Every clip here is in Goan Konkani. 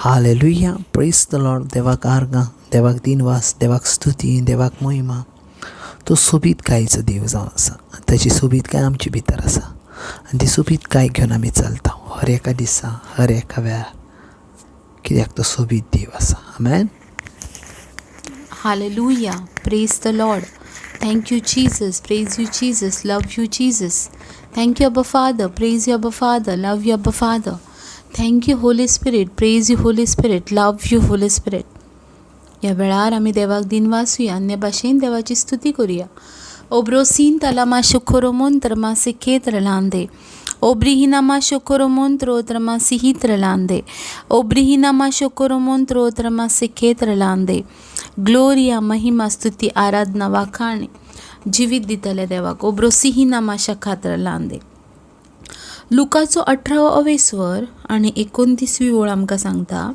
हालेलुया, प्रेज the Lord. देवाक आर्गां, देवाक दिनवास, देवाक स्तुती, देवाक महिमा. तो सोबीतकायेचो देव जावन आसा आनी ताची सोबीतकाय आमचे भितर आसा आनी ती सोबीतकाय घेवन आमी चलता हर एका दिसा, हर एका वेळार, कित्याक तो सोबीत देव आसा. आमेन. Hallelujah, praise the Lord. Thank you Jesus, praise you Jesus, love you Jesus. Thank you Abba Father, praise you Abba Father, love you Abba Father. Thank you Holy Spirit, praise you Holy Spirit, love you Holy Spirit. ह्या वेळार आमी देवाक दिनवासुया, अन्य भाशेन देवाची स्तुती करुया. ओब्रोसीन तलामा शुखोरोमोन त्रमासे खेत्र लांदे, ओब्रिहिनामा शोकोरोमोन त्रोत्रमा सिहित्र लांदे, ओब्रिहिनामा शोकोरोमोन त्रोत्रमा सिखेत्र लांदे. ग्लोरिया, महिमा, स्तुती, आराधना, वाखाणी जिवीत दितले देवाक. ओब्रोसिहिनामा शखात्र लांदे. लुकाचो 18वो अवेस्वर आनी 29वी ओळ आमकां सांगता.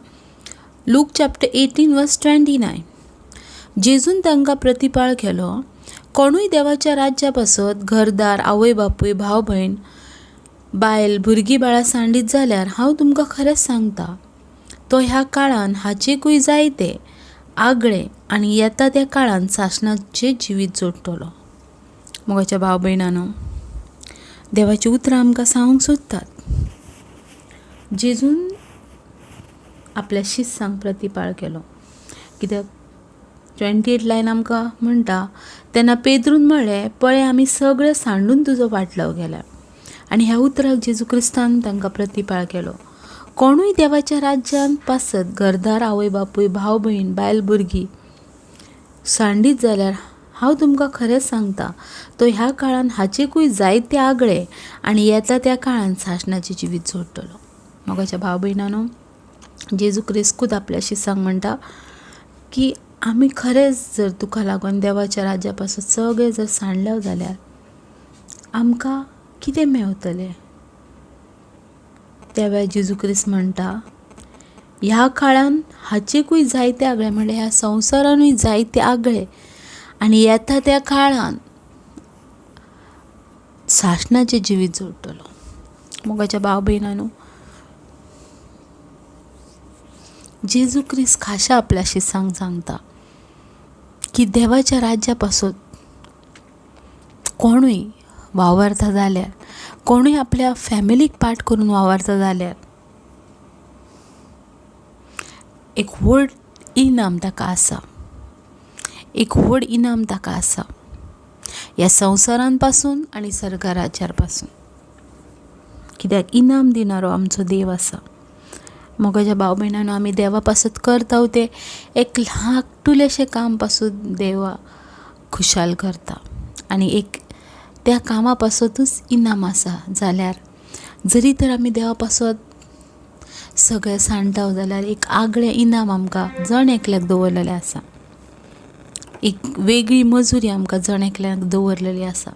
लूक चॅप्टर 18 वर्स 29. जेजून तांकां प्रतिपाळ केलो, कोणूय देवाच्या राज्या पासत घरदार, आवय बापूय, भाव भयण, बायल, भुरगीं बाळां सांडीत जाल्यार हांव तुमकां खरेंच सांगता, तो ह्या काळान हाचेकूय जायते आगळे आनी येता त्या काळान सासणाचें जिवीत जोडटलो. मोगाच्या भाव भयणानो, देवाचीं उतरां आमकां सांगूंक सोदतात. जेजून आपल्या शिस्सांक प्रतिपाळ केलो, कित्याक 28 लायन आमकां म्हणटा, तेन्ना पेद्रून म्हळें, पळय आमी सगळे सांडून तुजो फाटलाव केला. आनी ह्या उतराक जेजू क्रिस्तान तांकां प्रतिपाळ केलो, कोणूय देवाच्या राज्यांत पासत घरदार, आवय बापूय, भाव भयण, बायल भुरगीं सांडीत जाल्यार हांव तुमकां खरेंच सांगता, तो ह्या काळान हाचेकूय जायते आगळे आनी येता त्या काळान सासणाचें जिवीत जोडटलो. मोगाच्या भाव भयणानो, जेजू क्रिस्कूच आपल्या शिसांक म्हणटा की आमी खरेंच जर तुका लागून देवाच्या राज्या पासून सगळें जर सांडले जाल्यार आमकां कितें मेवतलें? त्या वेळार जेजू क्रिस्त म्हणटा, ह्या काळान हाचेकूय जायते आगळे, म्हणल्यार ह्या संवसारानूय जायते आगळे आनी येता त्या काळान सासणाचें जिवीत जोडटलो. मोगाच्या भाव भयणानो, जेजू क्रिस्त खाशा आपल्या शिसांक सांगता की देवाच्या राज्या पासून कोणूय वावरता जाल्यार, कोणूय आपल्या फॅमिलीक पाट करून वावरता जाल्यार एक व्हड इनाम ताका आसा, एक व्हड इनाम ताका आसा ह्या संवसारान पासून आनी सर्गा राज्यार पासून, कित्याक इनाम दिणारो आमचो देव आसा. मोगाच्या भाव भयणानो, आमी देवा पासत करता तें एक धाकटुलेशें काम पासून देवा खुशाल करता आनी एक त्या कामा पासतूच इनाम आसा. जाल्यार जरी तर आमी देवा पासत सगळें सांडटा जाल्यार एक आगळें इनाम आमकां जण एकल्याक दवरलेलें आसा, एक वेगळी मजुरी आमकां जण एकल्याक दवरलेली आसा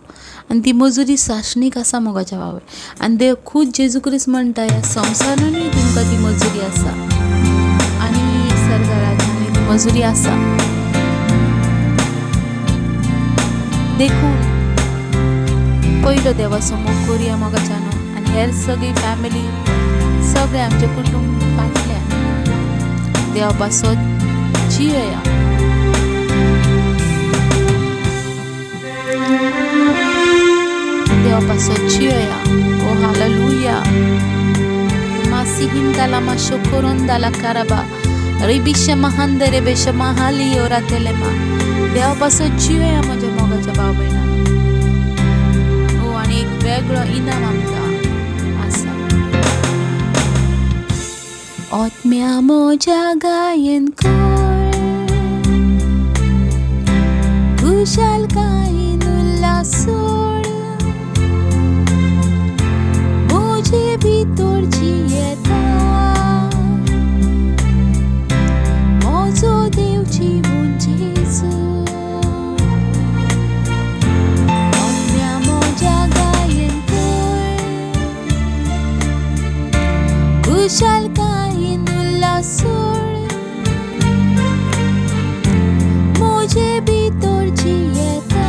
आनी ती मजुरी सासणीक आसा मोगाच्या भाव. आनी देव खूद जेजू क्रिस्त म्हणटा, ह्या संवसारानूय तुमकां ती मजुरी आसा आनी सर्गाराज्यानूय ती मजुरी आसा. देखून पयलो देवाचो मोग करुया मोगाच्यानो, आनी हेर सगळी फॅमिली, सगळें आमचें कुटुंब फाटल्यान देवा पासत जियोया. देवा पासत जियोया. ओ हालेलुया. मासिहिंदाला माशोकोरोंदाला काराबा रिबिशे महांदरे बेशे महाली ओरातेलेमा. देवा पासत जियोया म्हज्या मोगाच्या भाव भयणानो. हो, आनी एक वेगळो इनाम आमकां आसा. आत्म्या म्हज्या गायन कर, खुशालकायेन उल्हासोळ, म्हजे भितर जियेता म्हजो देव जिवून जेजू. आत्म्या म्हज्या गायन कर, खुशालकायेन उल्हासोळ, म्हजे भितर जियेता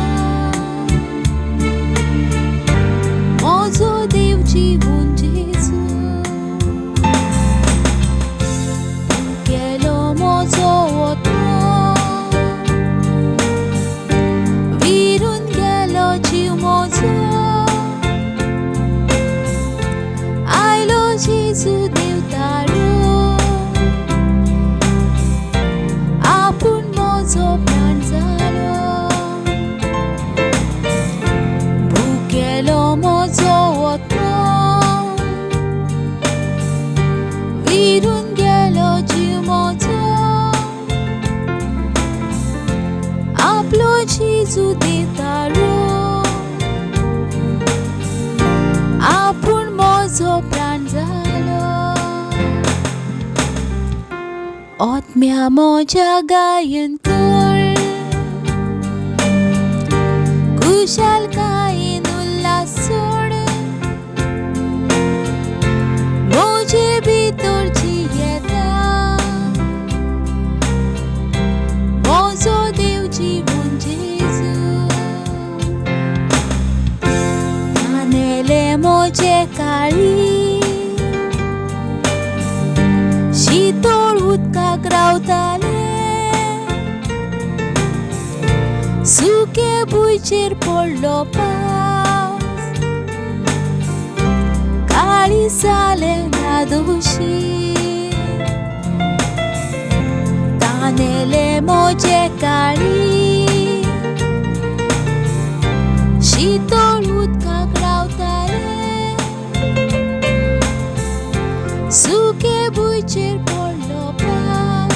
जेजू देतारो आपूण म्हजो प्राण जालो. आत्म्या म्हज्या गायन कर खुशालकायेन उल्हास सोड म्हजे भितर जियेता म्हजो देव जिवन जेजू. तानेले म्हजे काळी शितोळ उदकाक रावताले सुके भुंयचेर पडलो पावस काळी जालें धादोशी. तानेले म्हजे काळी शितोळ उदकाक रावताले सुके भुंयचेर पडलो पावस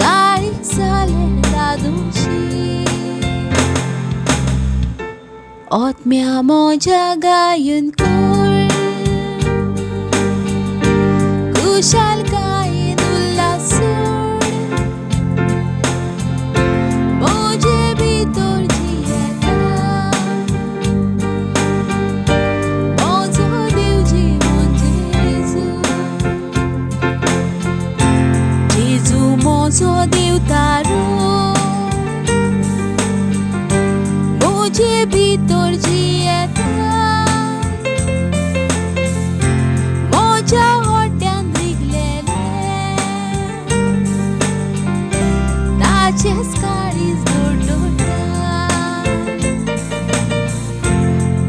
काळी जालें धादोशी. आत्म्या म्हज्या गायन कर खुशालकायेन उल्हास सोड म्हजे भितर जियेता म्हजो देव जिवन जेजू. जेजू म्हजो देव तारो म्हजे भितर जियेता म्हज्या हड्ड्यान रिगलेलें ताचेंच काळीज धडधडटा.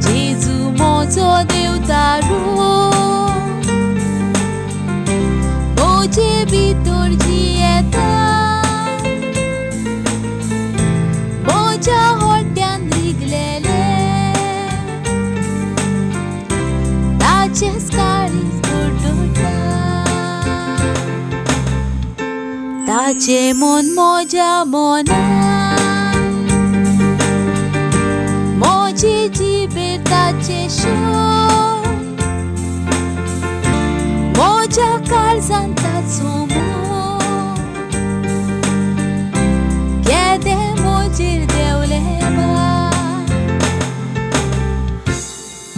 जेजू म्हजो देव तारो म्हजे भितर जियेता म्हज्या हड्ड्यान रिगलेलें ताचेंच काळीज धडधडटा. ताचें मन म्हज्या मनान म्हजे जिबेर ताचें शोध म्हज्या काळजान ताचो मोग केदें म्हजेर देंवलें भार.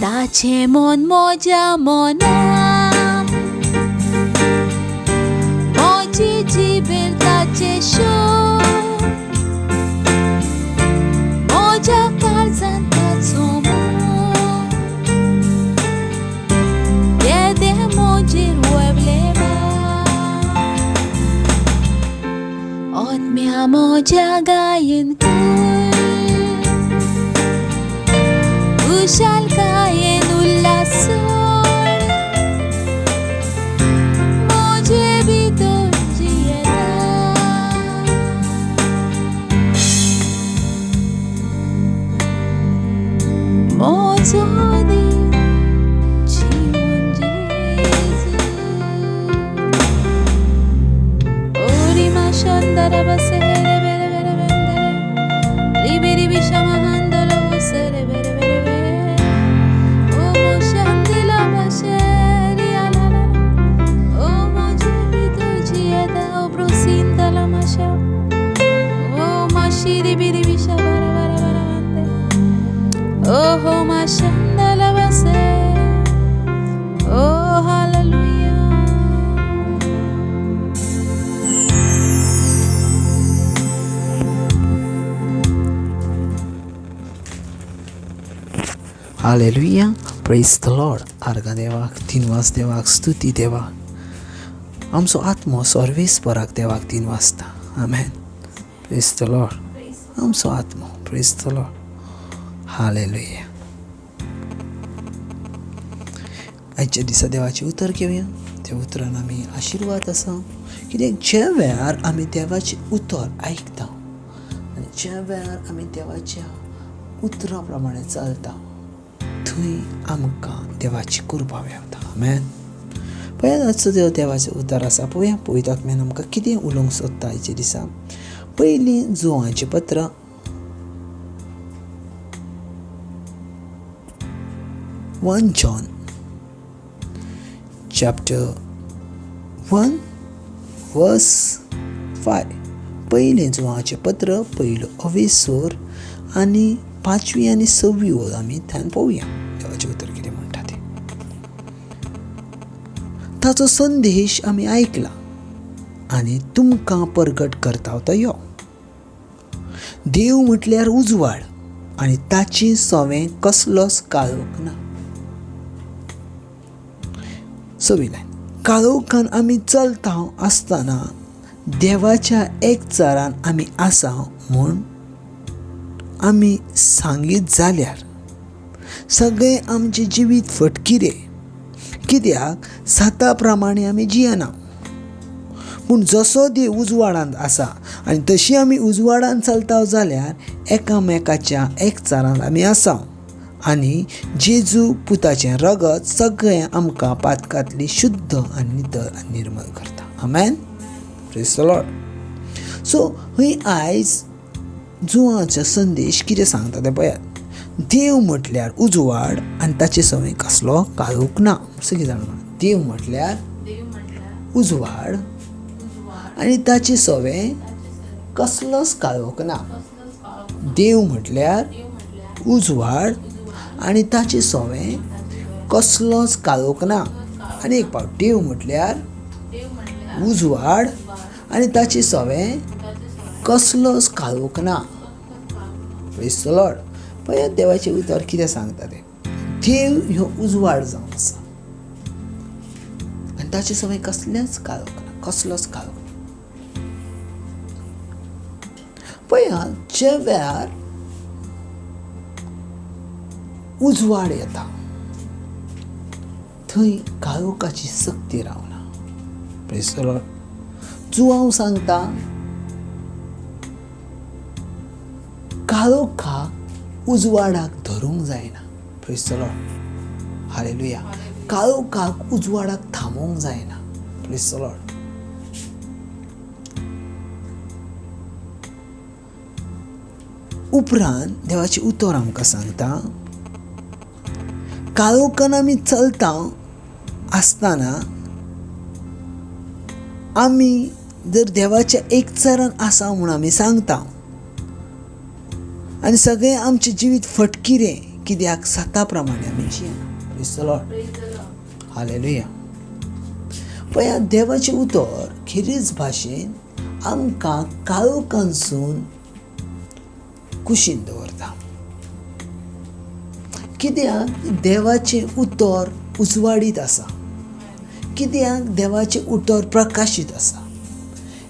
ताचें मन म्हज्या मनान म्हजे जिबेर ताचें शोध म्हज्या काळजान ताचो मोग केदें म्हजेर देंवलें भार. आत्म्या म्हज्या गायन कर खुशालकायेन उल्हास सोड म्हजे भितर जियेता म्हजो देव जिवन जेजू. ओरी माशंदरा बसेरे बेरे बेरे बेंदरे लिबिरी बिशमहंदलो सेरे बेरे बेरे बेरे ओ मोशंदिला बशेरी आलाला ओ मोजे भितर जियेता ओ ब्रोसिंदला माशा ओ माशिरी बिरी बिशा बारा बारा बारा बंदे ओ हो माशंदला बसे ओ hallelujah. Hallelujah, praise the Lord. आर्गां देवाक, तीन वाज देवाक, स्तुती देवाक. आमचो आत्मो सर्वेस्पराक देवाक तीन वाजता. आमेन. Praise the Lord. आमचो आत्मो, प्रेज the Lord. Hallelujah. आयच्या दिसा देवाचें उतर घेवया. त्या उतरान आमी आशिर्वाद आसा कित्याक ज्या वेळार आमी देवाचें उतर आयकता आनी ज्या वेळार आमी देवाच्या उतरा प्रमाणे चलता थंय आमकां देवाची कृपा मेळटा. आमेन. पळयात आजचो देव देवाचें उतर आसा. पळोवया पवित्र आत्म्यान आमकां कितें उलोवंक सोदता आयच्या दिसा. पयलीं जुवांचें पत्र 1 John chapter 1 verse 5. पयलें जुवांचें पत्र पयलो अवेसोर आनी 5वी आनी 6वी ओळ आमी थंय पळोवया देवाचें उतर कितें म्हणटा तें. ताचो संदेश आमी आयकला आनी तुमकां परगट करता तो यो. देव म्हटल्यार उजवाड आनी ताची सवें कसलोच काळोख ना. 6वी लायन, काळोखान आमी चलता आसतना देवाच्या एकचारान आमी आसा म्हूण आमी सांगीत जाल्यार सगळें आमचें जिवीत फटकिरें, कित्याक साता प्रमाणे आमी जियेना. पूण जसो देव उजवाडांत आसा आनी तशी आमी उजवाडांत चलता जाल्यार एकामेकाच्या एकचारांत आमी आसा आनी जेजू पुताचें रगत सगळें आमकां पातकांतली शुद्ध आनी नितळ आनी निर्मल करता. आमेन. Praise the Lord. सो हय आयज जुवाचो संदेश कितें सांगता तें पळयात. देव म्हटल्यार उजवाड आनी ताचे सवें कसलो काळोख ना. सगळीं जाणां म्हणा, देव म्हटल्यार उजवाड आनी ताचे सवें कसलोच काळोख ना. देव म्हटल्यार उजवाड आनी ताचे सवें कसलोच काळोख ना. आनी एक पावट, देव म्हटल्यार उजवाड आनी ताचे सवें कसलोच काळोख ना. Praise the Lord. पळयात देवाचें उतर कितें सांगता तें. देव ह्यो उजवाड जावन आसा आनी ताचे सवें कसलेंच काळोख ना, कसलोच काळोख ना. पळयात, ज्या वेळार उजवाड येता थंय काळोखाची सक्ती रावना. Praise the Lord. जुवांव सांगता काळोखाक उजवाडाक धरूंक जायना. Praise the Lord. Hallelujah. काळोखाक उजवाडाक थांबोवंक जायना. Praise the Lord. उपरांत देवाचें उतर आमकां सांगता काळोखान आमी चलता आसतना आमी जर देवाच्या एकचारान आसा म्हूण आमी सांगता आनी सगळें आमचें जिवीत फटकिरें, कित्याक साता प्रमाणे आमी जियेना. Praise the Lord. Hallelujah. पळयात, देवाचें उतर खेरीज भाशेन आमकां काळोखांतसून कुशीन दवरता, कित्याक देवाचें उतर उजवाडीत आसा, कित्याक देवाचें उतर प्रकाशीत आसा.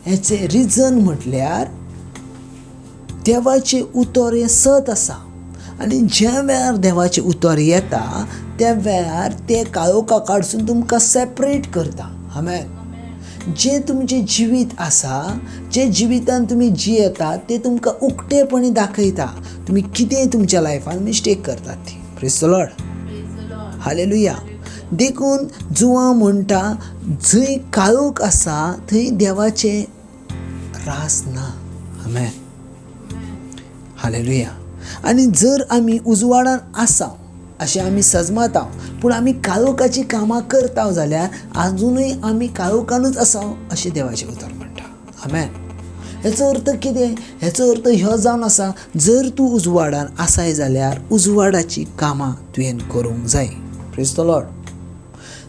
हेचें रिजन म्हटल्यार देवाचें उतर हें सत आसा आनी ज्या वेळार देवाचें उतर येता त्या वेळार तें काळोखा कडसून तुमकां सेपरेट करता. आमेन. जें तुमचें जिवीत आसा, जे जिवितान तुमी जियेतात तें तुमकां उक्तेपणी दाखयता तुमी कितें तुमच्या लायफान मिस्टेक करतात ती. Praise the Lord. Hallelujah. देखून जुवां म्हणटा जंय काळोख आसा थंय देवाचें रास ना. आमेन. हालेलुया. आनी जर आमी उजवाडान आसा अशें आमी सजमाता पूण आमी काळोखाचीं कामां करता जाल्यार आजुनूय आमी काळोखानूच आसा अशें देवाचें उतर म्हणटा. आमेन. हेचो अर्थ कितें? हेचो अर्थ ह्यो जावन आसा, जर तूं उजवाडान आसाय जाल्यार उजवाडाचीं कामां तुवें करूंक जाय. Praise the Lord.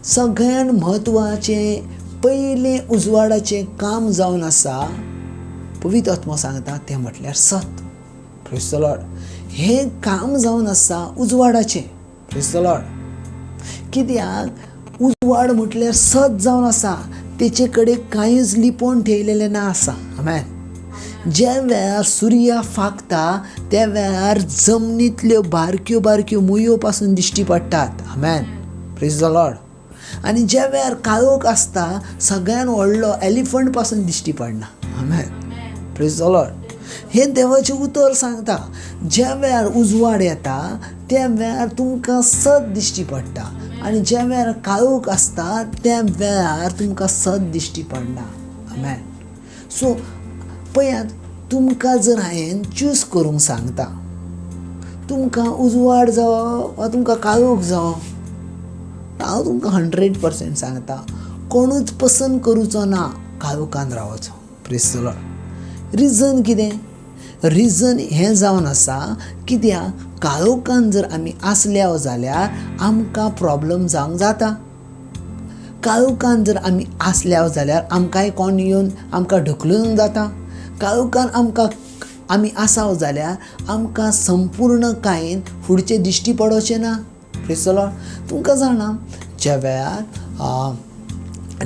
सगळ्यान म्हत्वाचें पयलें उजवाडाचें काम जावन आसा, पवित्र आत्मो सांगता तें म्हटल्यार सत. Praise the Lord. हें काम जावन आसा उजवाडाचें. Praise the Lord. कित्याक उजवाड म्हटल्यार सत जावन आसा, तेचे कडेन कांयच लिपोवन ठेयलेलें ना आसा. आमेन. ज्या वेळार सुर्या फांकता त्या वेळार जमनींतल्यो बारक्यो बारक्यो मुयो पासून दिश्टी पडटात. आमेन. Praise the Lord. आनी ज्या वेळार काळोख आसता सगळ्यान व्हडलो एलिफंट पासून दिश्टी पडना. आमेन. Praise the Lord. हें देवाचें उतर सांगता, ज्या वेळार उजवाड येता त्या वेळार तुमकां सत दिश्टी पडटा आनी ज्या वेळार काळोख आसता त्या वेळार तुमकां सत दिश्टी पडना. आमेन. सो पळयात, तुमकां जर हांवें चूज करूंक सांगता, तुमकां उजवाड जावो वा तुमकां काळोख जावो, हांव तुमकां 100% सांगता, कोणूच पसंत करूचो ना काळोखान रावचो. Praise the Lord. Reason कितें? रिजन हें जावन आसा कित्याक काळोखान जर आमी आसल्या जाल्यार आमकां प्रॉब्लम जावंक जाता. काळोखान जर आमी आसल्या जाल्यार आमकांय कोण येवन आमकां ढकलूंक जाता. काळोखान आमकां आमी आसाव जाल्यार आमकां संपूर्णकायेन फुडचें दिश्टी पडोवचें ना. Praise the Lord. तुमकां जाणा, ज्या वेळार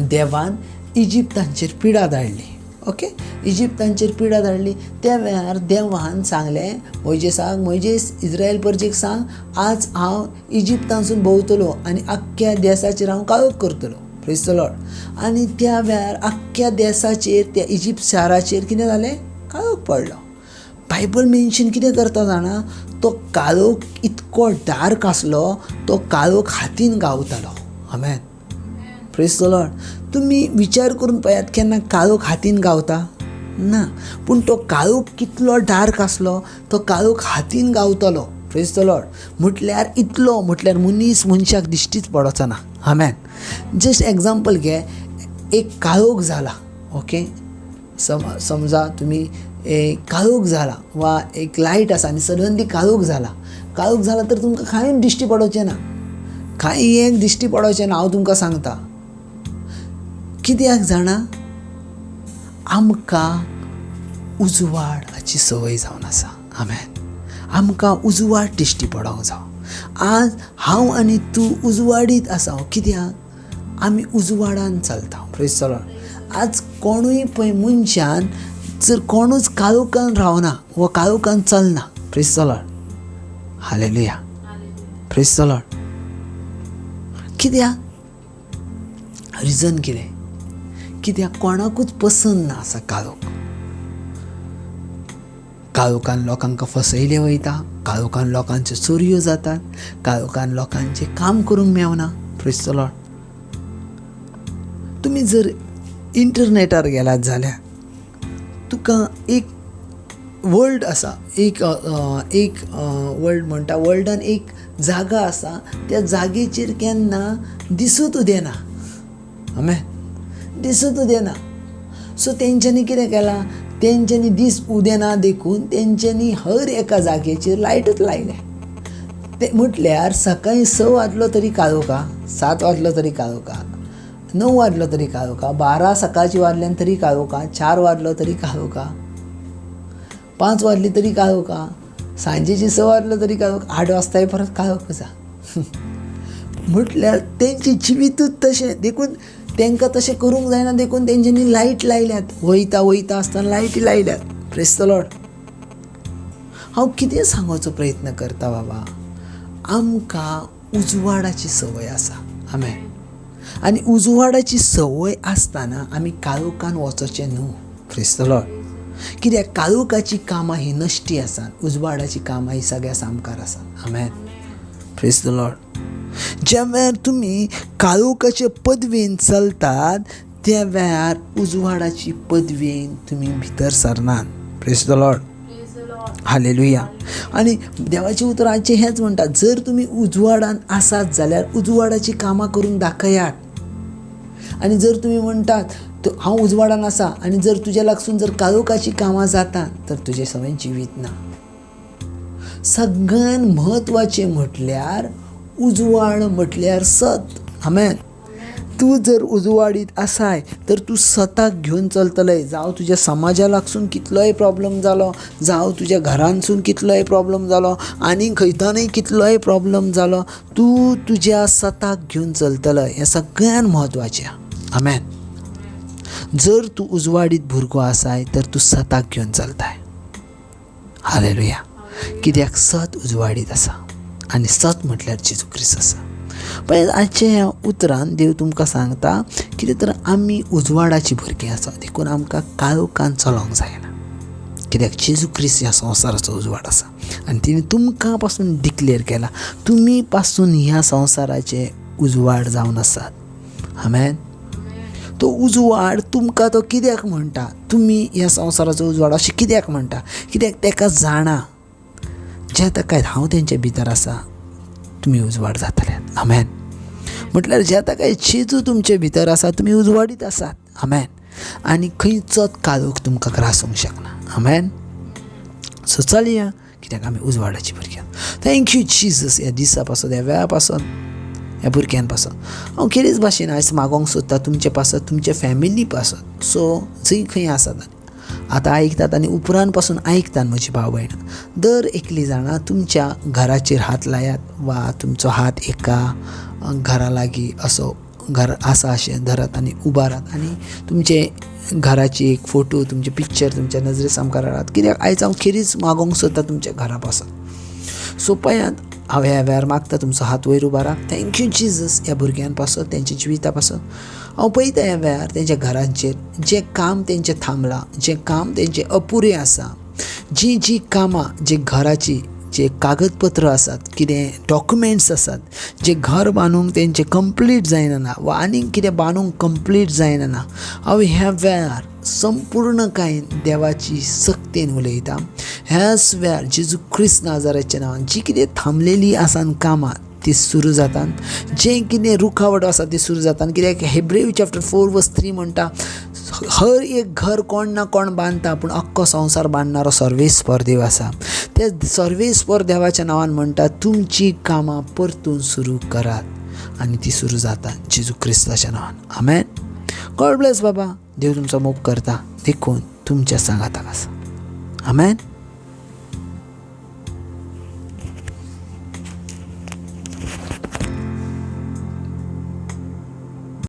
देवान इजिप्तांचेर पिडा धाडली, ओके, इजिप्तांचेर पिडा धाडली त्या वेळार देवान सांगलें मोयजेसाक, मोयजेस इज्रायल परजेक सांग, आज हांव इजिप्तांसून भोंवतलो आनी आख्ख्या देसाचेर हांव काळोख करतलो. Praise the Lord. आनी त्या वेळार आख्ख्या देसाचेर, त्या इजिप्त शाराचेर कितें जालें? काळोख पडलो. बायबल मेन्शन कितें करता जाणा, तो काळोख इतको डार्क आसलो, तो काळोख हातीन गावतालो. आमेन. Praise the Lord. तुमी विचार करून पळयात, केन्ना काळोख हातीन गावता ना, पूण तो काळोख कितलो डार्क आसलो, तो काळोख हातीन गावतालो. Praise the Lord. म्हटल्यार इतलो, म्हटल्यार मनीस मनशाक दिश्टीच पडोचो ना. आमेन. जस्ट एग्जाम्पल घे, एक काळोख जाला, ओके, समजा तुमी एक काळोख जाला वा एक लायट आसा आनी सडनली काळोख जाला, काळोख जाला तर तुमकां कांय दिश्टी पडोवचें ना, कांय एक दिश्टी पडोवचें ना. हांव तुमकां सांगता कित्याक जाणा, आमकां उजवाडाची संवय जावन आसा. आमेन. आमकां उजवाड दिश्टी पडोंक जावो. आज हांव आनी तूं उजवाडीत आसा, कित्याक आमी उजवाडान चलता. Praise the Lord. आज कोणूय पळय मनशान जर कोणूच काळोखान रावना वा काळोखान चलना. Praise the Lord. Hallelujah. Praise the Lord. कित्याक? रिजन कितें? कित्याक कोणाकूच पसंत ना आसा काळोख. काळोखान लोकांक फसयले वयता, काळोखान लोकांच्यो चोरयो जातात, काळोखान लोकांचें काम करूंक मेवना. Praise the Lord. तुमी जर इंटरनेटार गेलात जाल्यार तुका एक वर्ल्ड आसा, एक एक वर्ल्ड म्हणटा, वर्ल्डान एक जागा आसा, त्या जागेचेर केन्ना दिसूत उदेना. आमेन. दिसूत उदेना. सो तेंच्यांनी कितें केलां, तेंच्यांनी दीस उदेना देखून तेंच्यांनी हर एका जागेचेर लायटूच लायल्या. ते म्हटल्यार सकाळीं 6 वाजलो तरी काळोखा, 7 वाजलो तरी काळोखा, 9 वाजलो तरी काळोखा, 12 सकाळची वाजल्यान तरी काळोखा, 4 वाजलो तरी काळोखा, 5 वाजली तरी काळोखा, सांजेची 6 वाजलो तरी काळोख, 8 वाजताय परत काळोख आसा. म्हटल्यार तेंचें जिवितूच तशें, देखून तांकां तशें करूंक जायना, देखून तेंच्यांनी लायट लायल्यात, वयता वयता आसतना लायटी लायल्यात. Praise the Lord. हांव कितें सांगपाचो प्रयत्न करता बाबा, आमकां उजवाडाची संवय आसा. आमेन. आनी उजवाडाची संवय आसतना आमी काळोखान वचचें न्हू. Praise the Lord. कित्याक काळोखाची कामां ही नश्टी आसात, उजवाडाची कामां ही सगळ्या सामकार आसात. आमेन. Praise the Lord. ज्या वेळार तुमी काळोखाचे पदवेन चलतात त्या वेळार उजवाडाची पदवेन तुमी भितर सरनात. Praise the Lord. Hallelujah. आनी देवाचें उतर आजचें हेंच म्हणटा, जर तुमी उजवाडान आसात जाल्यार उजवाडाची कामां करून दाखयात. आनी जर तुमी म्हणटात हांव उजवाडान आसा आनी जर तुज्या लागसून जर काळोखाची कामां जातात तर तुजें सगळें जिवीत ना. सगळ्यान म्हत्वाचें म्हटल्यार उजवाड म्हटल्यार सत. आमेन. तूं जर उजवाडीत आसाय तर तूं सताक घेवन चलतलें. जावं तुज्या समाजा लागसून कितलोय प्रॉब्लम जालो, जावं तुज्या घरानसून कितलोय प्रॉब्लम जालो, आनी खंयतानय कितलोय प्रॉब्लम जालो, तूं तुज्या सताक घेवन चलतलें. हें सगळ्यान म्हत्वाचें. आमेन. जर तूं उजवाडीत भुरगो आसाय तर तूं सताक घेवन चलताय. हालेलुया. कित्याक सत उजवाडीत आसा आनी सत म्हटल्यार जेजू क्रिस्त आसा. पण आजच्या ह्या उतरान देव तुमकां सांगता कितें तर आमी उजवाडाची भुरगीं आसा, देखून आमकां काळोखान चलोवंक जायना. कित्याक जेजू क्रिस्त ह्या संवसाराचो उजवाड आसा आनी तिणें तुमकां पासून डिक्लेर केला, तुमी पासून ह्या संवसाराचे उजवाड जावन आसात. आमेन. तो उजवाड तुमकां तो कित्याक म्हणटा, तुमी ह्या संवसाराचो उजवाड अशें कित्याक म्हणटा, कित्याक ताका जाणा जे ताका हांव तेंच्या भितर आसा, तुमी उजवाड जातले. आमेन. म्हटल्यार ज्या ताका जेजू तुमचे भितर आसा, तुमी उजवाडीत आसात. आमेन. आनी खंयचोच काळोख तुमकां ग्रासूंक शकना. आमेन. सो चलया, कित्याक आमी उजवाडाची भुरग्यां. Thank you Jesus. ह्या दिसा पासत, ह्या वेळा पासत, ह्या भुरग्यां पासत हांव खेरीज भाशेन आयज मागोंक सोदता तुमचे पासत, तुमचे फॅमिली पासत. सो जंय खंय आसात आतां आयकतात आनी उपरांत पासून आयकतात म्हजी भाव भयणां, दर एकली जाणां तुमच्या घराचेर हात लायात वा तुमचो हात एका घरा लागीं असो घर आसा अशें धरात आनी उबारात आनी तुमचे घराची एक फोटो, तुमचे पिक्चर तुमच्या नजरे सामकार हाडात, कित्याक आयज हांव खेरीज मागोंक सोदता तुमच्या घरा पासत. सो पळयात, हांव ह्या वेळार मागता तुमचो हात वयर उबारात. Thank you Jesus. ह्या भुरग्यां पासत, तेंच्या जिविता पासत हांव पळयता ह्या वेळार तेंच्या घरांचेर जें काम तेंचें थांबलां, जें काम तेंचें अपुरें आसा, जीं जीं कामां, जी घराची जे कागदपत्र आसात, कितें डॉक्युमेंट्स आसात, जे घर बांदूंक तेंचें कंप्लीट जायना वा आनीक कितें बांदूंक कंप्लीट जायना, हांव ह्या वेळार संपूर्णकायेन देवाची सक्तेन उलयतां. ह्याच वेळार जेजू क्रिस्त नाजाराच्या नांवान जी कितें थांबलेली आसा कामां ती सुरू जातात, जें कितें रुखावट आसा ती सुरू जातात. कित्याक हेब्रेव चॅप्टर 4 वर्स 3 म्हणटा, हर एक घर कोण ना कोण बांदता, पूण अख्खो संवसार बांदणारो सर्वेस्पर देव आसा. त्या सर्वेस्पर देवाच्या नांवान म्हणटा, तुमची कामां परतून सुरू करात आनी ती सुरू जाता जेजू क्रिस्ताच्या नांवान. आमेन. गॉड ब्लेस बाबा. देव तुमचो मोग करता देखून तुमच्या सांगाताक आसा. आमेन.